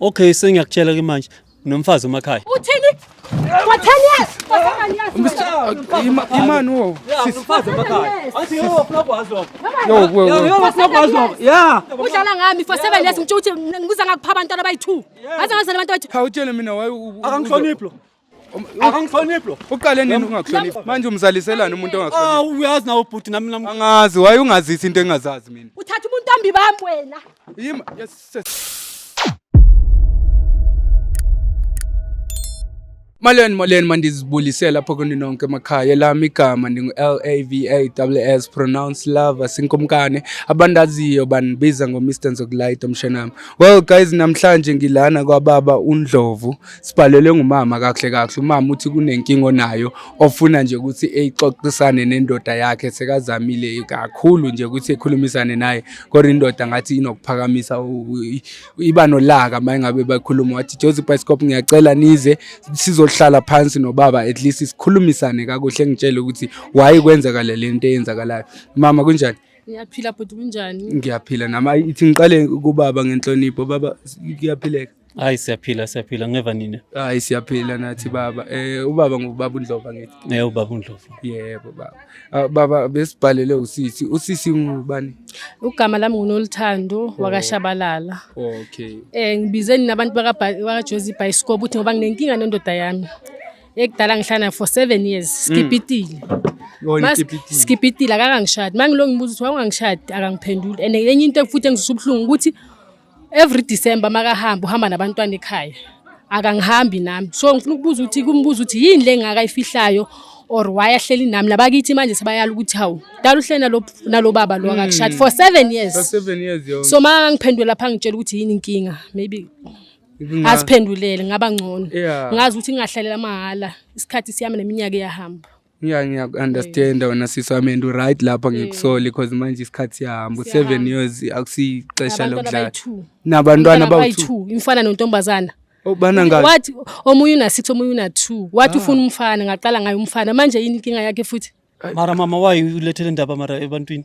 Okay, sengiyakutshela ke manje nomfazi emakhaya. Uthini? For 10 years. For 7 years. Imani wo. Yeah, nomfazi emakhaya. Athi yo ufuna kwazi lokho. Yo, wo, Yo, wo. yo ufuna kwazi lokho. Yeah. Udlala ngami for 7 years ngitsho ukuthi ngibuza ngakupha abantwana abayi-2. Ngaze ngazala abantu abayi-2. Khawutshele mina why Akangihloniphi lo. Akangihloniphi lo. Uqale nini ungakuhloniphi? Manje umzaliselani umuntu ongakuhloniphi? Ah, uyazi nawe ubhuti nami nami. Angazi why ungazisi into engazazi mina. Uthatha ubuntombi bami wena. Yima yes. Yes. Molweni molweni mandizibulisela lapho kuni nonke emakhaya lami igama ndingu L A V A W S pronounce love sinkomkane abandaziyo bandibiza ngo Mr Nzokulayita mshanami. Well guys, namhlanje ngilana kwababa uNdlovu, sibhalelwe ngumama kahle kahle. Umama uthi kunenkinga onayo ofuna nje ukuthi eyixoxisane nendoda yakhe, sekazamile kakhulu nje ukuthi ekhulumisane naye, kodwa indoda ngathi inokuphakamisa iba nolaka uma ngabe bakhuluma. Wathi Jozi Bioscope, ngiyacela nize sizohlala phansi nobaba, at least sikhulumisane kakuhle, ngitshele ukuthi why kwenzakala lento eyenzakalayo. Mama, kunjani? Ngiyaphila bhuti, kunjani? Ngiyaphila nama. Ithi ngiqale kubaba ngenhlonipho. Baba, kuyaphileka? Hayi, siyaphila, siyaphila, ngeva nina. Hayi, siyaphila nathi baba. Ubaba ngubaba uNdlovu ngithi? Eh, ubaba uNdlovu. Yebo baba. Ah, baba, besibhalele usisi. Usisi ngubani? Ugama lami nguNoluthando wakaShabalala. Okay. Ngibize nina abantu baka Jozi Bioscope ukuthi ngoba nginenkinga nendoda yami. Ekudala ngihlala nayo for 7 years, skipitile. Oh, Mas nikipitile. skipitile akangangishadi. Mangilo ngibuza ukuthi wawungangishadi, akangiphenduli. And enye into futhi engizwisa ubuhlungu ukuthi every December makahamba uhamba nabantwana ekhaya. Akangihambi nami. So ngifuna ukubuza ukuthi kumbuza ukuthi yini le ngaka ayifihlayo or why ahleli nami nabakithi manje sebayala ukuthi hawu dala uhleli nalo nalo baba lo akakushadi for 7 years. For 7 years yonke. So makangiphendula lapha ngitshela ukuthi yini inkinga, maybe asiphendulele ngaba ngcono. Ngazi ukuthi ngingahlalela mahala, isikhathi siyami neminyaka iyahamba. Ngiya-understand wena sisi wami, and right lapha ngikusole because manje isikhathi siyahamba. 7 years akusixesha Nabantwana lokudlala. abayi-two. Nabantwana Abantwana bawu-2. abayi-two, umfana nontombazana. Oh, bana ngaki? Wathi omunye una-6, omunye una-2. Wathi ufuna umfana, ngaqala ngaye umfana. Manje yini inkinga yakhe futhi? Mara mama, why ulethele indaba mara ebantwini?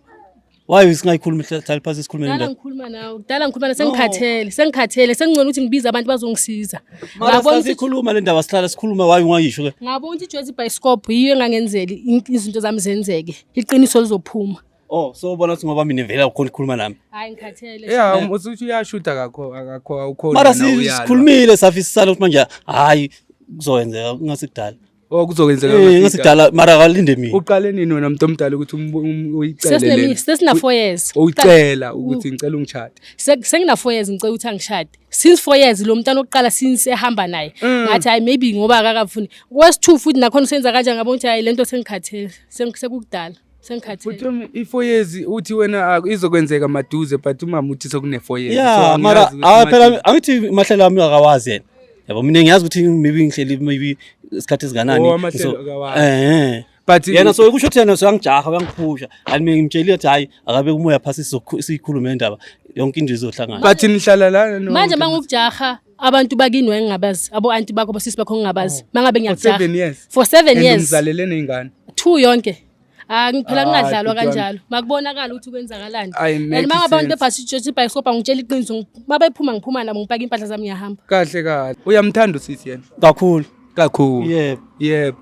Why singayikhulumi, hlala phasi sikhulume Kudala le ndaba? ngikhuluma nawe, kudala ngikhuluma nawe, sengikhathele, sengikhathele, sengingcono ukuthi ngibize abantu bazongisiza. Mara Ngabona ukuthi sikhuluma le ndaba, sihlala sikhuluma, why ungayisho ke? Ngabona ukuthi iJozi Bioscope yiyo engangenzeli izinto zami zenzeke. Iqiniso lizophuma. Oh, so ubona ukuthi ngoba mina vele awukhona ukukhuluma nami. Hayi, ngikhathele. Yeah, usuthi uyashuta akakho akakho awukhona. Mara wena uyalwa. sikhulumile safisana ukuthi manje hayi kuzokwenzeka kungasikudala. Oh, kuzokwenzeka. Eh, Ngasikudala. ngasikudala mara akalinde mina. Uqale nini wena mntu omdala ukuthi uyicele lena? Sesina 4 years. Uyicela ukuthi ngicela ungishade. Sengina 4 years ngicela ukuthi angishade. Since 4 years lo mntana oqala since ehamba naye. Ngathi hayi maybe ngoba akakafuni. Kwesi 2 futhi nakhona usenza kanjani, ngabona ukuthi hayi lento sengikhathele. Sekukudala. Sengikhathele. Futhi i-4 years uthi wena izokwenzeka maduze, but umama uthi sekune 4 years. Yeah, So mara angiyazi ukuthi ah, phela maduze. angithi mahlelo ami akawazi yena. Yabo, mina ngiyazi ukuthi maybe ngihleli maybe isikhathi esinganani. Oh, amahlelo akawazi. Eh. But Yena so kusho ukuthi yena soyangijaha, uyangiphusha. Ani mina ngimtshelile ukuthi hayi akabe umoya phasi, siyikhulume le ndaba. Yonke into izohlangana. But nihlala la no. Manje mangukujaha abantu bakini wengingabazi, abo anti bakho, bosisi bakho ngingabazi. Mangabe For ngiyakujaha. 7 years. For 7 And years. umzalele ney'ngane. 2 yonke. Ah, ngiphela Ah, kungadlalwa bhuti wami. kanjalo. Makubonakala ukuthi kwenzakalani. Ayi, And make mangabe abantu sense. bebhasi Jozi Bioscope angitshela iqiniso, mabephuma ngiphuma nabo, ngipaka impahla zami ngiyahamba. Kahle kahle. Uyamthanda usisi yena? Kakhulu. Kakhulu. Yebo. Yebo.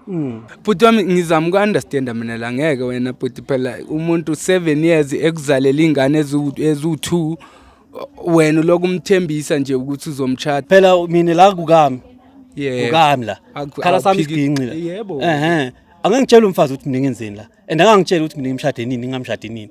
Bhuti wami, ngizama uku-understanda mina la, ngeke wena bhuti, phela umuntu 7 years ekuzalela ingane eziwu-2, wena ulokhu umthembisa nje ukuthi uzomchata. Phela mina la kukami. Yebo. Kukami la. Khala sami isiginci la. Yebo. Ehhe. Angangitshela umfazi ukuthi mina ngenzeni la. And angangitshela ukuthi mina ngimshade nini, ngingamshadi nini.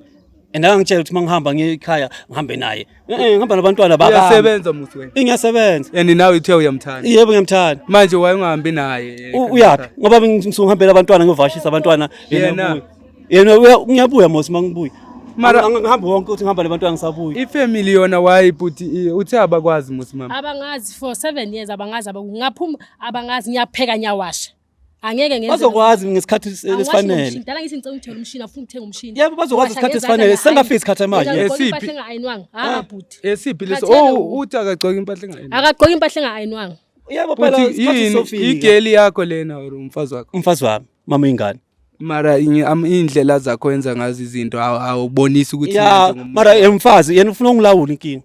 And angangitshela ukuthi mangihamba ngiye ekhaya ngihambe naye. Eh, ngihamba nabantwana bakami. Uyasebenza musi wena? Ngiyasebenza. And nawe uthe uyamthanda. Yebo, ngiyamthanda. Manje waye ungahambi naye? Uyaphi? Ngoba ngisuke ngihambela abantwana, ngiyovakashisa abantwana. Yena? Ubuya. Yena ngiyabuya mos mangibuya. Mara- Ngihamba wonke ukuthi ngihamba nabantwana ngisabuya. Ifamily yona why bhuti uthe abakwazi musi mama? Abangazi for 7 years, abangazi, ngaphuma abangazi, ngiyapheka, ngiyawasha. Angeke ngenze. Bazokwazi ngesikhathi Angiwashi esifanele. ngomshini. Dala ngithi ngicela ungithengele umshini, afuna ukuthenga umshini. Yebo, bazokwazi Ngiwasha isikhathi ngezandla, esifanele. hayi. Sengafiki isikhathi manje. Mina ngigqoka Esiphi? impahla enga-ayinwanga. Ah bhuti. Esiphi leso? Khathele Oh, u- uthi akagqoki impahla engayini. Akagqoki impahla enga-ayinwanga. Yebo phela Uthi isikhathi yini sofika. igeli yakho lena or umfazi wakho? Umfazi wami, mama ingane. Mara iy'ndlela zakho wenza ngazo izinto awubonisi ukuthi Ya, wenze ngomuntu. mara emfazi yena ufuna ungilawula inkinga.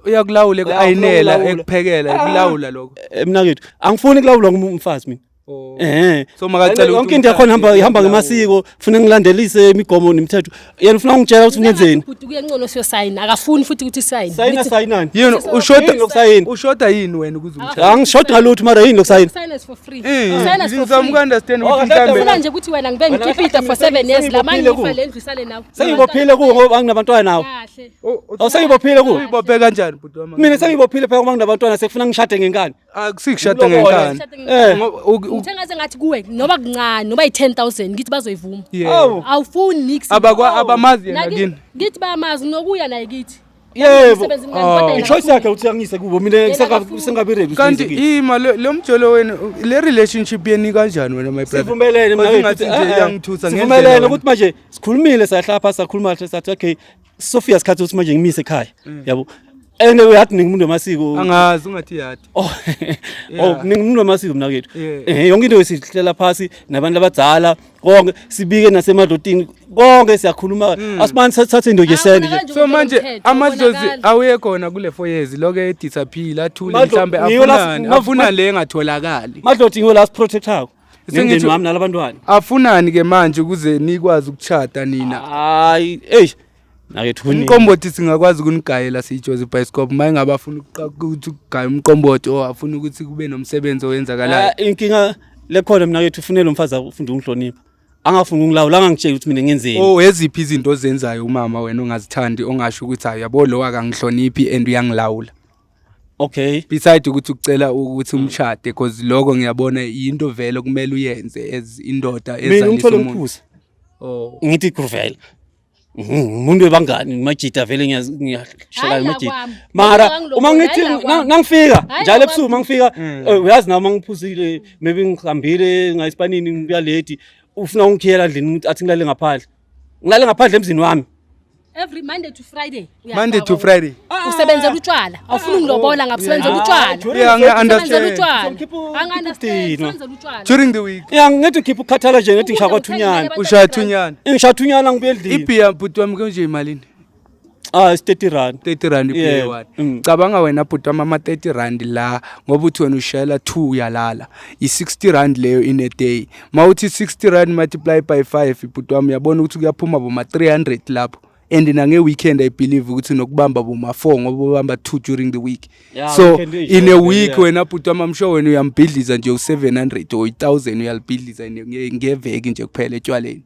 Uyakulawula, Uyakulawula. ekuyinela, ekuphekela, ekulawula lokho. Mina kethu angifuni kulawulwa ngumfazi mina. Oh. Eh. So makacela ukuthi Yonke into yakhona ihamba umshade, ihamba uyakulawula. ngemasiko, ufuna ngilandelise imigomo nemithetho. Yena ufuna ungitshela ukuthi ngenzeni. Ubhuti kuye ngcono siyosayina, akafuni futhi ukuthi sayine. Sayina sayinani? Yini ushoda Yini lokusayina? Ushoda yini wena ukuze umshade? Angishodi ngalutho, mara yini lokusayina? Sign is for free. Eh, Sign is for ngizama free. uku-understand Oh, ukuthi kahle mhlambe Ufuna nje ukuthi wena ngibe Wena ngikipita kahle for 7 years la sengibophile mangifa kuwe. le ndlu isale nawe. Sengibophile kuwo ngoba nginabantwana nawe. Kahle. Awusengibophile kuwo. Uyibophe kanjani, bhuti wami? Mina sengibophile phela ngoba nginabantwana, sekufuna ngishade ngenkani. Akusikushada Umlobolo. ngenkani. Eh. Ngoba Ngithe ngaze ngathi kuwe noba kuncane noba yi-10,000 ngithi bazoyivuma. Yeah. Awu. Awufuni nix. Abamazi yena kini? Kithi bayamazi nokuya naye kithi. Yebo. Umsebenzi mncane, kodwa yena I-choice akafuni. yakhe ukuthi angiyise kubo, mina Yena akafuni. sengabi ready. Kanti ima lo mjolo wenu, le relationship yeni kanjani wena, my brother? Sivumelene Because mina ingathi nje iyangithusa ngendlela sivumelene wena. ukuthi manje sikhulumile, sahlala phansi, sakhuluma kahle, sathi okay, sofika isikhathi ukuthi manje ngimise ekhaya, yabo, and uyathi ningumuntu wamasiko. Angazi, ungathi yadi. Oh, Yeah. oh, ningumuntu wamasiko mina kethu. Yeah. Yonke into sihlela phasi nabantu abadala, konke sibike nasemadlotini, konke siyakhuluma, asimane sithathe into nje sende nje. Awubonakali nje So ukuthi manje unomthetho, amadlozi awubonakali. awuye khona kule 4 years loke edisappear, athule, mhlambe ngiyo la- afunani, afuna le engatholakali. Madloti ngiwo la siprotectako Sengithi- nemndeni wami nalabantwana. Afunani ke manje ukuze nikwazi ukuchata nina? Hayi, eyi nakethu, kuningi. Umqombothi singakwazi ukunigayela siyijozi bioscope uma ingabe afuna ukuthi ukugaya umqombothi or afuna ukuthi kube nomsebenzi owenzakalayo. Ah, inkinga lekhona mina kethu, ufunele umfazi afunde ungihlonipha, angafuni ungilawula, angangitsheli ukuthi mina ngenzeni. Oh, eziphi izinto ozenzayo umama wena ongazithandi, ongasho ukuthi hayi yabo, lo akangihloniphi and uyangilawula? Okay. Beside ukuthi ukucela ukuthi umshade, because lokho ngiyabona yinto vele okumele uyenze as indoda Mina ezalisa ungithole umuntu. ngiphuza. Oh. Ngithi groovela umuntu webangani, majita vele ngiyashela Hayi la majita. kwami. Mara Hayi uma ngithi la kwami. nangifika Hayi njalo la ebusuku mangifika, uyazi nawe, mangiphuzile, maybe ngihambile ngayisipanini, ngibuya late, ufuna ungikhiyela endlini ukuthi athi ngilale ngaphandle, ngilale ngaphandle emzini wami. Every Monday to Friday. Monday to Friday. Usebenzela utshwala. Awufuni ungilobola ngapha, usebenzela utshwala. Yeah, ngiya-understand. Usebenzela utshwala. Ngikhipha- Angi-understand, ukudinwa. usebenzela utshwala. During the week. Ya, ngithi ngikhipha ukukhathala nje, ngithi ngishaya Ukudla kwathunyana. kuthengele Ushaya thunyana. Ngishaya thunyana, ngibuye endlini. Ibhiya, bhuti wami, konje imalini? Ah, it's 30 rand. 30 rand ibhiya. Yeah. One. Mm. Cabanga wena, bhuti wami, ama-30 rand la, ngoba uthi wena ushayela 2 uyalala, i-60 rand leyo in a day. Ma uthi 60 rand multiply by 5, bhuti wami, uyabona ukuthi kuyaphuma boma 300 lapho, and nange-weekend I believe ukuthi nokubamba boma 4, ngoba ubamba 2 during the week. Yeah, So weekend is in a short, week yeah. wena, bhuti wami, I'm sure wena uyambhidliza nje u-700 or i-1000, uyalibhidliza ngeveki nje kuphela etshwaleni.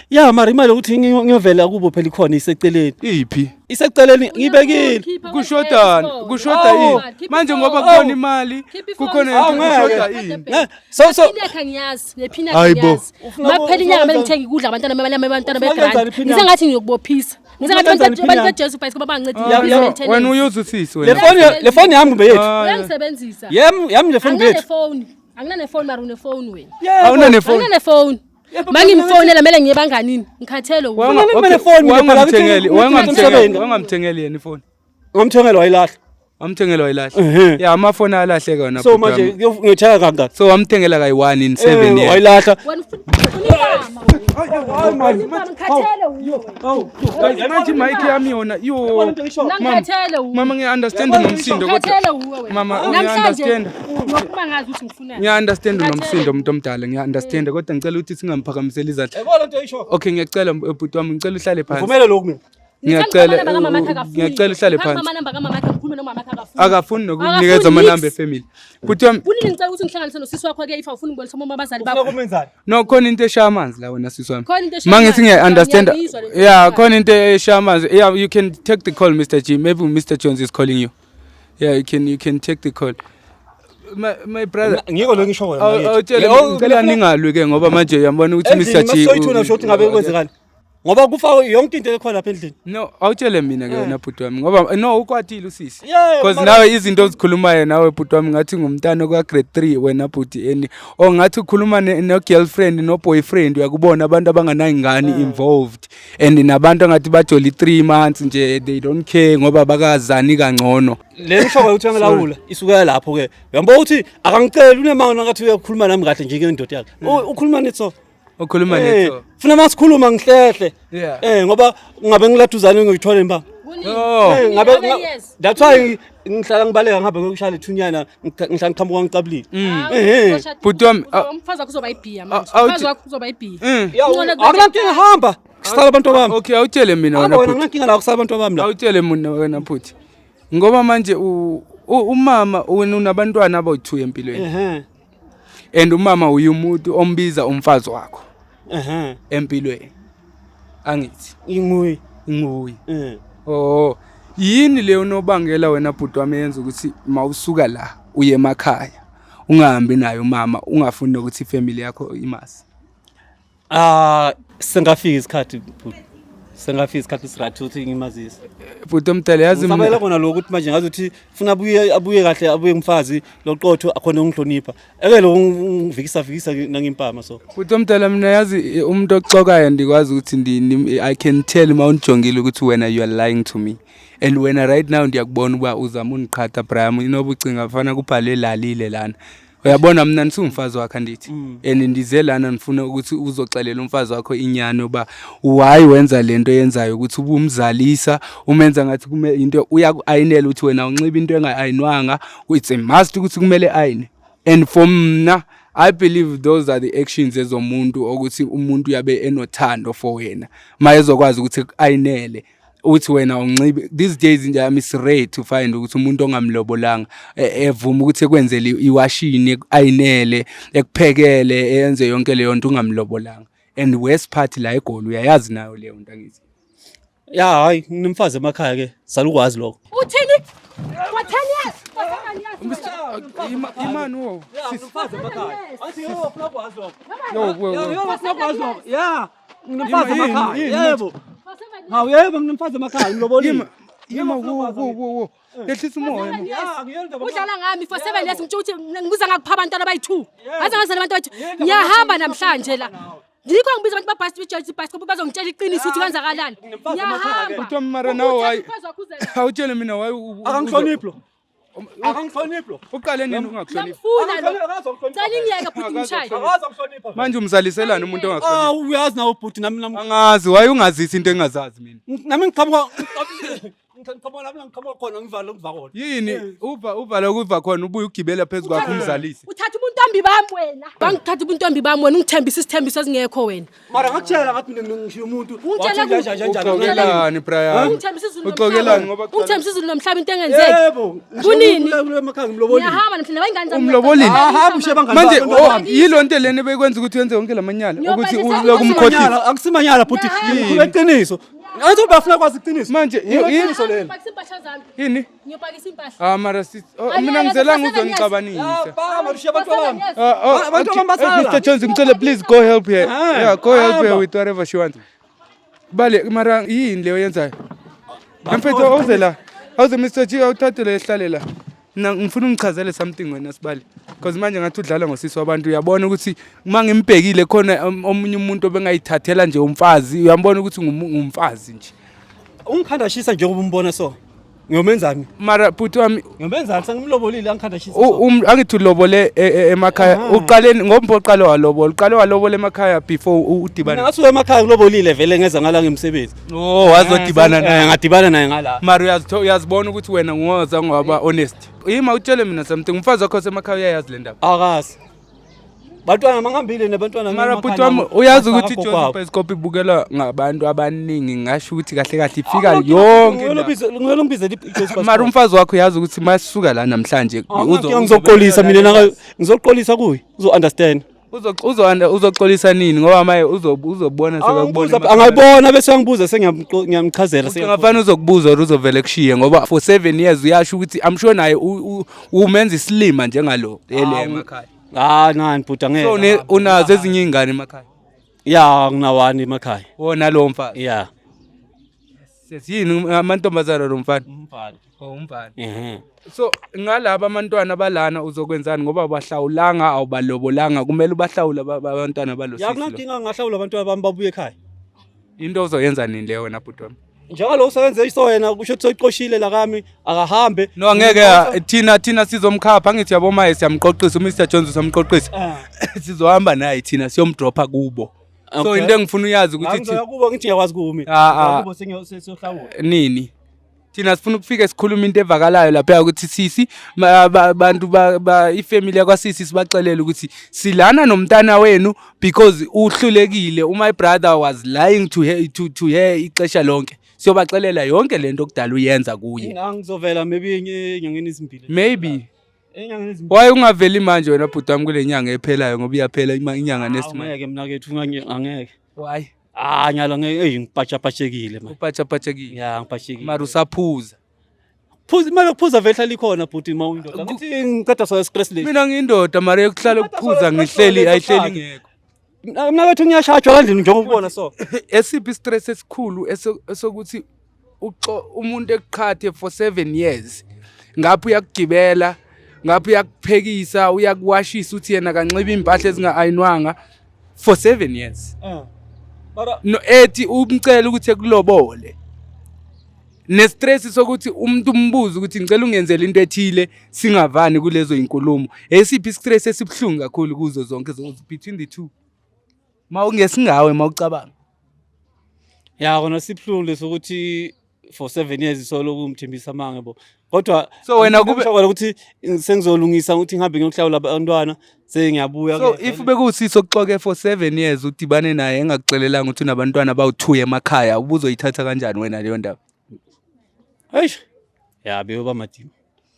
Ya, mara imali yokuthi ngiyovela kubo phela ikhona, iseceleni. Iphi? Iseceleni, ngibekile. Khipha Kushodani? ifoni. Kushoda Awu. yini Khipha manje ifoni. ngoba kukhona imali, Khipha ifoni. kukhona Awu, into, ngeke. kushoda yini? So Iphini yakhe angiyazi, nephini yakhe Hayi bo. angiyazi. Ufuna Makuphela ufuna inyanga kumele kwenzani? ngithenge ukudla abantwana bemali, abantwana Ufuna begrand. kwenzani iphini Ngize yakhe? ngathi ngiyokubophisa. Ngize ngathi Ufuna kwenzani abantu iphini yakhe? beJesu Bioscope bangincedile. Ya, ya. Wena uyuza usisi Le wena. foni yami kumbe yethu. Ah. Uyangisebenzisa. Yami, yami le foni yethu. Anginanefoni. Anginanefoni, mara unefoni wena. Awuna nefoni? Anginanefoni. Yebo, Mangimfonela kumele ngiye banganini. Ngikhathele wuwe. Wanga- Kumele phone mina phela, Wangamthengeli, umsebenzi. wangamthengeli yena ifoni? Ngamthengela, wayilahla. Wamthengela, wayilahla. Ehhe. Ya, amafoni ayalahleka wena, So bhuti manje wami. ngiyothenga kangaka. So wamthengela kayi-one in 7 years. Wayilahla. Wena ufuna impama wena. Ufuna impama, ngikhathele wuwe. Manje mic yami yona yo. Mina ngikhathele wuwe. Mama, ngiya-understand nomsindo kodwa Ngikhathele wuwe wena. Mama, Namhlanje ngiya-understand. ngokuba ngazi ukuthi ngifunani. Ngiya-understand Ngikhathele. unomsindo umuntu omdala, ngiya-understand, kodwa ngicela ukuthi singamphakamiseli izandla. Yabona into oyisho. Okay, ngiyacela, bhuti wami, ngicela uhlale phansi. Vumele lokhu mina. Ngiyacela, Ngithanda amanamba kaMamakhe akafuni. ngiyacela uhlale Ngithanda phansi. amanamba kaMamakhe, ngikhulume nomamakhe akafuni. Akafuni nokukunikeza amanamba efamily, bhuti wami. Kunini ngicela ukuthi ngihlanganise nosisi wakho ke if awufuni ngibonise uma abazali Ufuna bakho. kumenzani? No, khona into eshaya amanzi la wena, sisi wami. Khona into eshaya Mangithi amanzi. ngiya-understand. Ngiyayizwa lento Yeah, oyikhulumayo. khona into eshaya amanzi. Yeah, you can take the call, Mr G. Maybe Mr Jones is calling you. Yeah, you can take the call, my brother. Ngiko lo ngisho kona. Awutshele, ngicela ningalwi ke, ngoba manje uyambona ukuthi Mr G Soyithuna sho ukuthi ngabe kwenzekani. Ngoba kufa yonke into ekhona lapha endlini. No, awutshele mina ke wena, bhuti wami, ngoba no, ukwatile usisi. Yeah, Because nawe izinto ozikhulumayo nawe, bhuti wami, ngathi ngumntana kwa grade 3 wena, bhuti, and or ngathi ukhuluma no girlfriend no boyfriend. Uyakubona abantu abanganayingane involved and nabantu angathi bajoli 3 months nje, they don't care ngoba bakazani kangcono. Le ngisho ukuthi uyangilawula isukela lapho ke. Uyambona ukuthi akangiceli, unemanga ngathi uyakhuluma nami kahle nje ngendoda yakhe. Ukhuluma netso. Ukhuluma netho. Funa masikhuluma ngihlehle. Yeah. Ngoba ungabe ngiladuzane ngiyithwale imba. No. Eh, ngabe Ngabe yes. that's why ngihlala ngibaleka ngihambe ngiyokushaya lethunyana, ngihlala ngiqhamuka ngicabulile. Eh, eh. Bhuti wami, Umfazi wakho uzoba ibhiya manje. Awuthi- Umfazi wakho uzoba ibhiya. Ya, Ngcono kube- akunankinga, hamba kusala abantu bami. Okay, awutshele mina wena Hamba wena, bhuti. akunankinga la, kusala abantu bami la. Awutshele mina wena bhuti. Ngoba manje umama wena unabantwana abawu-2 empilweni. And umama uyumuntu ombiza umfazi wakho empilweni. Angithi Inguye. Nguye. Oh, yini leyo nobangela wena bhuti wami yenza ukuthi mawusuka la uye emakhaya ungahambi naye umama, ungafuni nokuthi ifamily yakho imazi? Ah, sengafika isikhathi bhuti. Sengafika isikhathi esiright ukuthi ngimazise. Bhuti omdala, yazi Ngisabela mina kona lokho ukuthi manje ngazi ukuthi funa abuye kahle, abuye umfazi loqotho akhona ukungihlonipha. Eke lo ngivikisa vikisa nangimpama so. Bhuti omdala, mina yazi umuntu oxokayo ndikwazi ukuthi I can tell uma undijongile ukuthi wena you are lying to me. And wena right now ndiyakubona uba uzama undiqhatha, Brian, inoba ucinga fana kubhalwe lalile lana. Uyabona mina nisumfazi wakhe andithi. And ndize lana ngifuna ukuthi uzoxelela umfazi wakho inyani uba why wenza lento yenzayo, ukuthi ubumzalisa umenza ngathi kume into uyaku-ayinela, ukuthi wena unxiba into enga-ayinwanga, it's a must ukuthi kumele ayine. And for mna I believe those are the actions ezomuntu ukuthi umuntu uyabe enothando for wena mayezokwazi ukuthi ayinele uthi wena unxibe. These days nje it's rare to find ukuthi umuntu ongamlobolanga evuma ukuthi ekwenzele iwashini, ayinele, ekuphekele, enze yonke leyo nto ungamlobolanga. And worst part, la eGoli uyayazi nayo leyo nto, angithi? Ya, hayi, nginomfazi emakhaya ke, salukwazi lokho. Uthini? For 10 years. For 7 years. Imani wo. Ya, nginomfazi emakhaya. Athi yebo, ufuna ukwazi lokho. Yo, wo, wo. Yebo, ufuna ukwazi lokho. Ya, nginomfazi Yima, yini, emakhaya. yini? Yebo. For 7 years. Hawu yebo, nginomfazi emakhaya, ngilobolile. Ima, ima, wo wo wo wo, yehlisa umoya man. Ya, ngiyona indaba. Udlala ngami for 7 years, ngitsho ukuthi ngibuza ngakupha abantwana abayi-2. Aze ngazala abantu abayi-2. Ngiyahamba namhlanje la. Yikho ngibiza abantu babhasi ijaji ibhasikobho bazongitshela iqiniso ukuthi kwenzakalani. Nginomfazi emakhaya ke. Ngiyahamba. Bhuti wami, mara nawe Uthatha hayi. umfazi wakho uze la. Awutshele mina why Akangihloniphi lo. Akangihloniphi lo. Uqale nini ungakuhloniphi? Ngiyamfuna lo. Akazokuhlonipha. Cela ingiyeke bhuti ngimshaye. Akazokuhlonipha. Manje umzaliselani umuntu ongakuhloniphi? Ah, uyazi nawe bhuti, nami Angazi why ungazisi into engazazi mina. Nami ngiqhamuka nami ngiqhamuka khona ngivala ngiva khona. Yini uva uvala ukuva khona ubuye ugibela phezu kwakho umzalise? Uthatha ubuntombi bami wena. Bangithatha ubuntombi bami wena, ungithembisa isithembiso esingekho wena. Mara ngakutshela ngathi mina ngishiya umuntu. Ungitshela Wathi njani, njani, njani. Uxokelani, Brian? Ungithembisa izulu Uxokelani nomhlaba. ngoba Ungithembisa izulu nomhlaba into engenzeki. Yebo. Kunini? Emakhaya ngimlobolile. Ngiyahamba namhlanje nabangani zami. Umlobolile? Ah, hamba ushiye abangani Manje bakho, oh, abantwana. yilo nto lena ebekwenza ukuthi wenze yonke lamanyala ukuthi Ngiyobhalisa uloku umkhohlisa. Akusimanyala, akusimanyala bhuti. Ngikhuluma iqiniso. Athi bafuna kwazi iqiniso. Manje Iqiniso lelo. Ngiyopakisa impahla zami. Yini? Ngiyopakisa impahla. Ah, mara sis, oh, Angeke, mina ngizelanga for 7 years. uzonixabanisa. Bamba ushiye abantwana bami. Ah, oh, Abantu okay. bami basala. Hey, Mr. Jones, ngicela please go help her. Ah, Yeah, go help her hamba. with whatever she wants. Bale, mara yini leyo yenzayo? Mfethu, awuze la. Awuze Mr. G, awuthathe le hlale la. Mina ngifuna ungichazele something wena sibali. Because manje ngathi udlala ngosisi wabantu, uyabona ukuthi uma ngimbhekile khona omunye umuntu obengayithathela nje umfazi, uyambona ukuthi ngumfazi nje. Ungikhanda shisa njengoba umbona so. Ngiyomenzani? Mara bhuti wami, Ngiyomenzani sengimlobolile angikhanda shisa. Angithi ulobole emakhaya uqale ngoba uqale walobola, uqale walobola emakhaya before udibane? Ngasuka emakhaya kulobolile vele, ngeza ngala ngemsebenzi. Oh, wazodibana naye? Ngadibana naye ngala. Mara uyazibona ukuthi wena ngoza ngwaba honest. Yima, utshele mina something, umfazi wakho osemakhaya uyayazi le ndaba? Akazi. Bantwana mangihambile nabantwana. Mara emakhaya bhuti wami, nabo, uyazi bafaka ukuthi gogo iJozi wabo. Bioscope ibukelwa ngabantu abaningi, ngasho ukuthi kahle kahle ifika yonke indawo. Nguyelo ngibizela iJozi Bioscope. Mara umfazi wakho uyazi ukuthi masisuka la namhlanje Ngizoxolisa mina, ngizoxolisa kuye, uzo understand. Uzoxolisa nini, ngoba maye uzobona sekakubona emakhaya. Angayibona bese yangibuza, sengiyamchazela. Ungafana uzokubuza or uzovele kushiye, ngoba for 7 years uyasho ukuthi I'm sure naye umenza isilima njengalo ele emakhaya. Ah, nani bhuti, angeke. So unazo ezinye iy'ngane emakhaya? Ya, nginawani emakhaya. Wona lowo mfana? Ya. Sesiyini, amantombazana lo mfana? Umfana. Oh, umfana. Ehhe. So ngalaba abantwana balana uzokwenzani, ngoba abahlawulanga, awubalobolanga, kumele ubahlawule abantwana balo Ya, sisi lo. kunankinga, ngahlawula abantwana bami babuye ekhaya. Into ozoyenza nini leyo wena bhuti wami? Njengalo usebenze iso wena, kusho ukuthi soyiqoshile la kami, akahambe. No, angeke, thina sizomkhapha, angithi yabo, maye siyamqoqisa uMr Jones, usamqoqisa. Sizohamba naye thina siyomdropha kubo. So into engifuna uyazi ukuthi Ngizoya kubo, ngithi ngiyakwazi kumi. Ah, ah. Kubo siyohlawula. Nini? Thina sifuna ukufika sikhuluma into evakalayo lapha ukuthi sisi abantu ifamily yakwasisi sibaxelele ukuthi silana nomntana wenu because uhlulekile. My brother was lying to her ixesha lonke. Siyobaxelela yonke lento okudala uyenza kuye. Ngizovela maybe enyangeni ezimbili. Maybe. Enyangeni ezimbili. Why ungaveli manje wena, bhuti wami, kule nyanga ephelayo, ngoba iyaphela inyanga next month? Angeke mina kethu, angeke. Why? Ah, nyalo ngeke, eyi, ngipatshapatshekile man. Upatshapatshekile? Ya, ngipatshekile. Mara usaphuza? Phuza imali yokuphuza vele hlala ikhona, bhuti, uma uyindoda. Ngithi ngiqeda so stress lesi. Mina ngiyindoda, mara yokuhlala ukuphuza ngihleli ayihleli ngekho. Mina kethu ngiyashajwa kandlini njengoba ubona so. Esiphi stress esikhulu esokuthi umuntu ekuqhathe for 7 years, ngapha uyakugibela, ngapha uyakuphekisa, uyakuwashisa, uthi yena kanxiba impahla ezinga-ayinwanga for 7 years? Mara No, ethi umcela ukuthi ekulobole, nestress sokuthi umuntu umbuze ukuthi ngicela ungenzele into ethile, singavani kulezo inkulumo. Esiphi istress esibuhlungu kakhulu kuzo zonke between the two, ma ungesingawe, ma ucabanga? Ya, kona sibuhlungu lesokuthi for 7 years solo kumthembisa amange bo. Kodwa So wena kube- ngishokela ukuthi sengizolungisa ukuthi ngihambe ngiyohlawula abantwana, sengiyabuya So ke. if bekuwusisi okuxoke for 7 years, udibane naye engakuxelelanga ukuthi unabantwana bawu-2 emakhaya, ubuzoyithatha kanjani wena leyo ndaba? Eish. Ya, beyoba madima.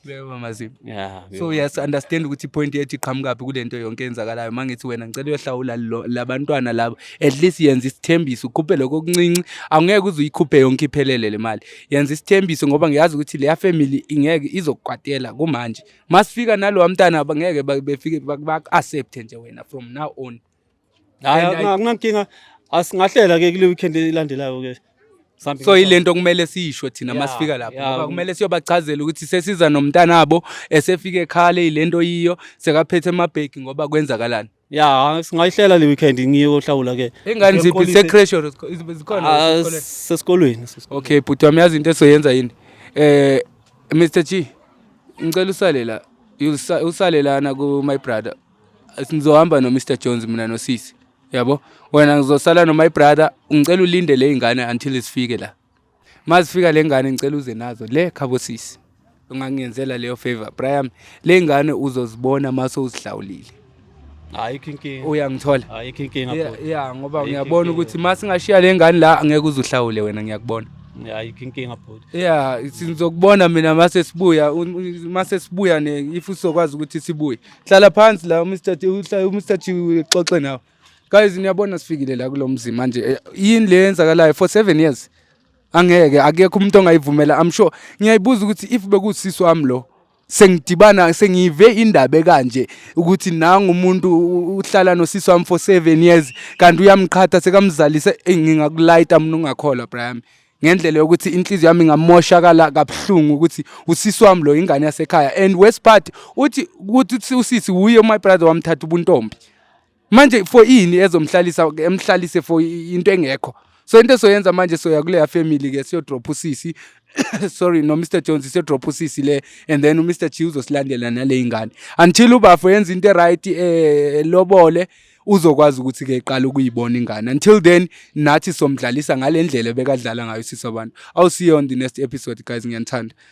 Beyoba mazima. Ya. So yes, understand ukuthi ipoint yethu iqhamukaphi kule nto yonke eyenzakalayo. Uma ngithi wena ngicela uyohlawula labantwana labo, at least yenza isithembiso, ukhuphe lokho okuncinci. Angeke uze uyikhuphe yonke iphelele le mali. Yenza isithembiso, ngoba ngiyazi ukuthi leya family ingeke izokukwatela kumanje. Masifika nalowa mntana, bangeke befike baku-accepte nje wena from now on. Hayi, And akunankinga. Asingahlela ke kule weekend elandelayo ke. Sihambe. So yilento kumele siyisho thina masifika lapho, ngoba kumele siyobachazela ukuthi sesiza nomntanabo esefike ekhale yilento yiyo sekaphethe amabhegi, ngoba kwenzakalani. Ya, singayihlela le weekend ngiye kohlawula ke. Ingane ziphi? Ngiyoxolisa. Se-creche or zikhona Ah, esikolweni? Sesikolweni, sesikolweni. Okay, bhuti wami, yazi into esoyenza yini? Mr G, ngicela usale la. Usale lana ku my brother. Ngizohamba no Mr Jones, mina nosisi. Yabo? Wena ngizosala no my brother, ngicela ulinde le ingane until sifike la. Mazifika le ngane, ngicela uze nazo le khabo sisi. Ungangenzela leyo favor, Brian? Le ngane uzozibona mase uzihlawulile. Ayikho inkinga. Uyangithola? Ayikho inkinga, bhuti. Yeah, ngoba Ayikho ngiyabona inkinga. ukuthi masingashiya le ngane la, angeke uze uhlawule wena, ngiyakubona. Ayikho inkinga, bhuti. Yeah, sizokubona mina mase sibuya, mase sibuya ne if usokwazi ukuthi sibuye. Hlala phansi la, Mr T, uMr G uxoxe nawe. Guys, niyabona sifikile la kulomzi manje. Yini le yenzakalayo for 7 years? Angeke, akekho umuntu ongayivumela. I'm sure. Ngiyayibuza ukuthi if bekusisi wami lo, sengidibana sengive indaba ekanje ukuthi nangu umuntu uhlala nosisi wami for 7 years kanti uyamqhatha, sekamzalise, ngingakulayita mina, ungakholwa, Brian, ngendlela yokuthi inhliziyo yami ingamoshakala kabuhlungu ukuthi usisi wami lo, ingane yasekhaya. And worst part uthi ukuthi usisi uye my brother wamthatha ubuntombi. Manje for ini ezomhlalisa, emhlalise for into engekho? So into esoyenza manje, soya kuleya family ke, siyodrop usisi, sorry, no Mr Jones, siyodrop usisi le and then uMr G uzosilandela nale ingane until ubafo yenza into right, lobole, uzokwazi ukuthi ke iqala ukuyibona ingane. Until then nathi somdlalisa ngalendlela bekadlala ngayo sisi abantu. I'll see you on the next episode, guys. Ngiyanithanda.